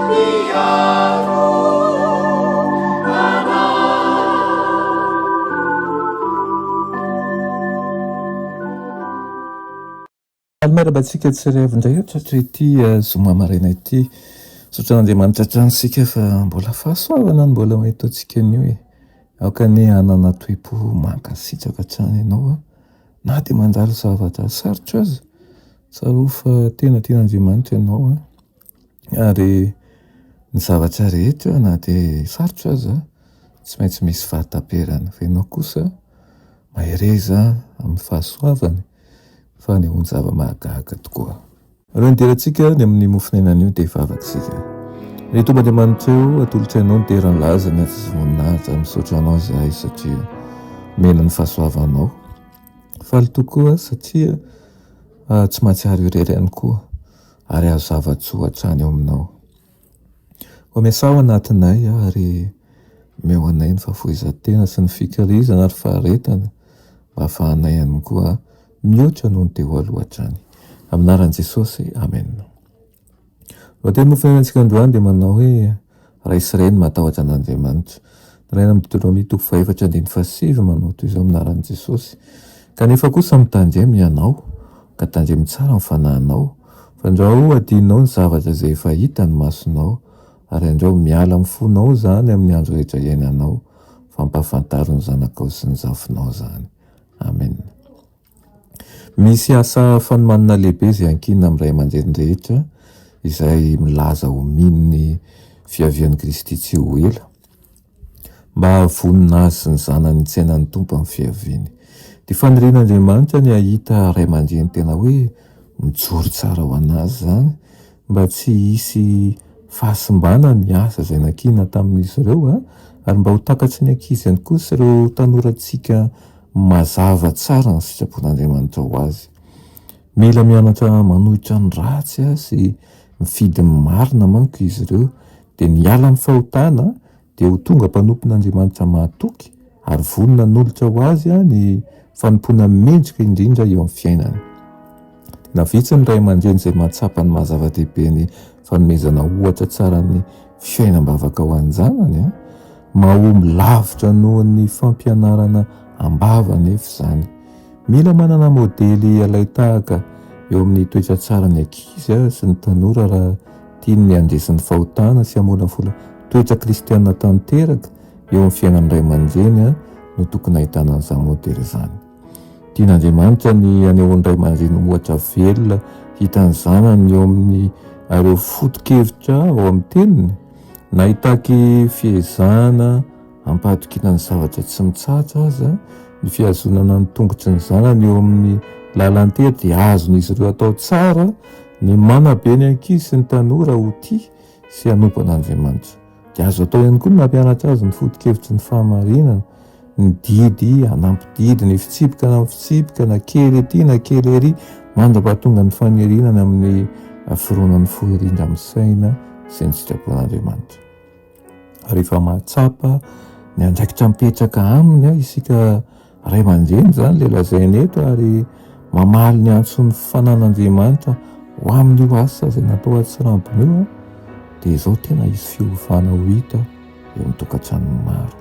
Mpiaro anay. Faly miarahaba antsika tsirairay indray tratra ity zoma maraina ity. Misaotra an'Andriamanitra hatrany isika fa mbola fahasoavana no mbola mahita antsika anio e. Aoka anie hanana toe-po mankasitraka hatrany ianao na dia mandalo zavatra sarotra aza. Tsarovy fa tena tian'Andriamanitra ianao ary ny zavatra rehetra na dia sarotra aza tsy maintsy misy fahataperana. Fa ianao kosa mahereza amin'ny fahasoavany fa anehoan-java-mahagaga tokoa. Alohan'ny hidirantsika ny amin'ny mofon'aina anio dia hivavaka isika. Ry Tompo Andriamanitra ô, atolotray Anao ny dera, ny laza, ny haja sy voninahitra. Misaotra Anao izahay satria omena ny fahasoavanao. Faly tokoa satria tsy mahatsiaro irery ihany koa ary azo zava-tsoa hatrany ao Aminao. Koa miasà ao anatinay ary omeo anay ny fahafoizan-tena sy ny fikirizana ary faharetana mba hahafahanay ihany koa mihoatra noho ny teo aloha hatrany. Amin'ny anaran'i Jesosy, Amena. Lohateny noforonantsika androany dia manao hoe Ray sy Reny matahotra an'Andriamanitra. Nalaina amin'ny Deuteronomia toko fahefatra andininy fahasivy manao toy izao amin'ny anaran'i Jesosy. Kanefa kosa mitandremo ianao, ka tandremo tsara ny fanahinao, fandrao hadinonao ny zavatra izay efa hitan'ny masonao, ary andrao miala amin'ny fonao izany amin'ny andro rehetra iainanao, fa ampahafantaro ny zanakao sy ny zafinao izany. Amena. Misy asa fanomanana lehibe izay ankinina amin'ny ray aman-dreny rehetra izay milaza ho mino ny fiavian'i Kristy tsy ho ela, mba hahavonona azy sy ny zanany hitsena ny Tompo amin'ny fiaviany. Dia fanirian'Andriamanitra ny hahita ray aman-dreny tena hoe mijoro tsara ho an'Azy izany, mba tsy hisy fahasimbana ny asa izay nankinina tamin'izy ireo, ary mba ho takatry ny ankizy ihany koa sy ireo tanorantsika mazava tsara ny sitrapon'Andriamanitra ho azy. Mila mianatra manohitra ny ratsy sy mifidy ny marina manko izy ireo, dia miala amin'ny fahotana dia ho tonga mpanompon'Andriamanitra mahatoky ary vonona hanolotra ho azy ny fanompoana mendrika indrindra eo amin'ny fiainany. Tena vitsy ny ray aman-dreny izay mahatsapa ny maha-zava-dehibe ny fanomezana ohatra tsara ny fiainam-bavaka ho an-janany. Mahomby lavitra noho ny fampianarana am-bava anefa izany. Mila manana modely alain-tahaka eo amin'ny toetra tsara ny ankizy sy ny tanora raha tiany ny handresy ny fahotana sy hamolavola toetra kristiana tanteraka eo amin'ny fiainan'ny ray aman-dreny no tokony hahitana an'izany modely izany. Tian'Andriamanitra ny hanehoan'ny ray aman-dreny ohatra velona hitan'ny zanany eo amin'ny ireo foto-kevitra ao amin'ny Teniny, na hitaky fiezahana ampahatokiana ny zavatra tsy mitsahatra aza, ny fihazonana ny tongotry ny zanany eo amin'ny lalan-tery dia azon'izy ireo atao tsara ny manabe ny ankizy sy ny tanora ho tia sy hanompo an'Andriamanitra. Dia azo atao ihany koa ny mampianatra azy ny foto-kevitry ny fahamarinana, ny didy hanampy didy, ny fitsipika hanampy fitsipika, na kely ety na kely ery, mandra-pahatonga ny faniriana ny amin'ny fironan'ny fo hirindra amin'ny saina sy ny sitrapon'Andriamanitra. Rehefa mahatsapa ny andraikitra mipetraka aminy isika ray aman-dreny izany ilay lazaina eto ary mamaly ny antson'ny fanan'Andriamanitra ho amin'io asa izay natao an-tsirambina io dia izao tena hisy fiovana ho hita eo amin'ny tokantranon'ny maro.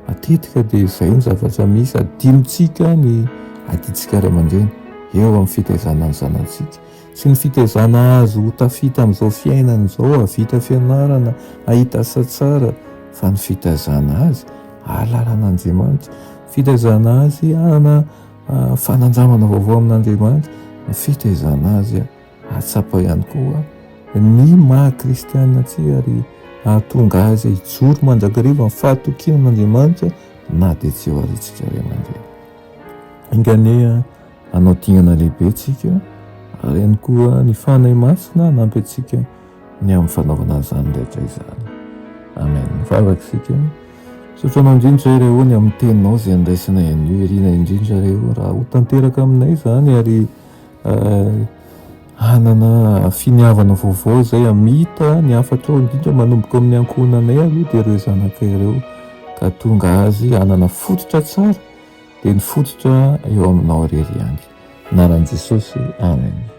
Matetika dia izay ny zavatra misy, adinontsika ny adidintsika ray aman-dreny eo amin'ny fitaizana ny zanatsika. Tsy ny fitaizana azy ho tafita amin'izao fiainana izao, hahavita fianarana, hahita asa tsara, fa ny fitaizana azy hahalala an'Andriamanitra, fitaizana azy hanana fanandramana vaovao amin'Andriamanitra, ny fitaizana azy hahatsapa ihany koa ny maha kristianina antsika ary hahatonga azy hijoro mandrakariva amin'ny fahatokiana an'Andriamanitra na dia tsy eo aza isika ray aman-dreny. Enga anie hanao dingana lehibe isika ary ihany koa ny Fanahy Masina hanampy antsika ny amin'ny fanaovana an'izany rehetra izany. Amen. Mivavaka isika. Misaotra anao indrindra ray o ny amin'ny teninao izay andraisanay anio. Irina indrindra ray o raha ho tanteraka aminay izany ary hanana finiavana vaovao izay hamita ny hafatrao indrindra manomboka amin'ny ankohonanay aloha dia ireo zanakay ireo ka tonga azy hanana fototra tsara dia ny fototra eo aminao irery ihany. Anaran'i Jesosy. Amen.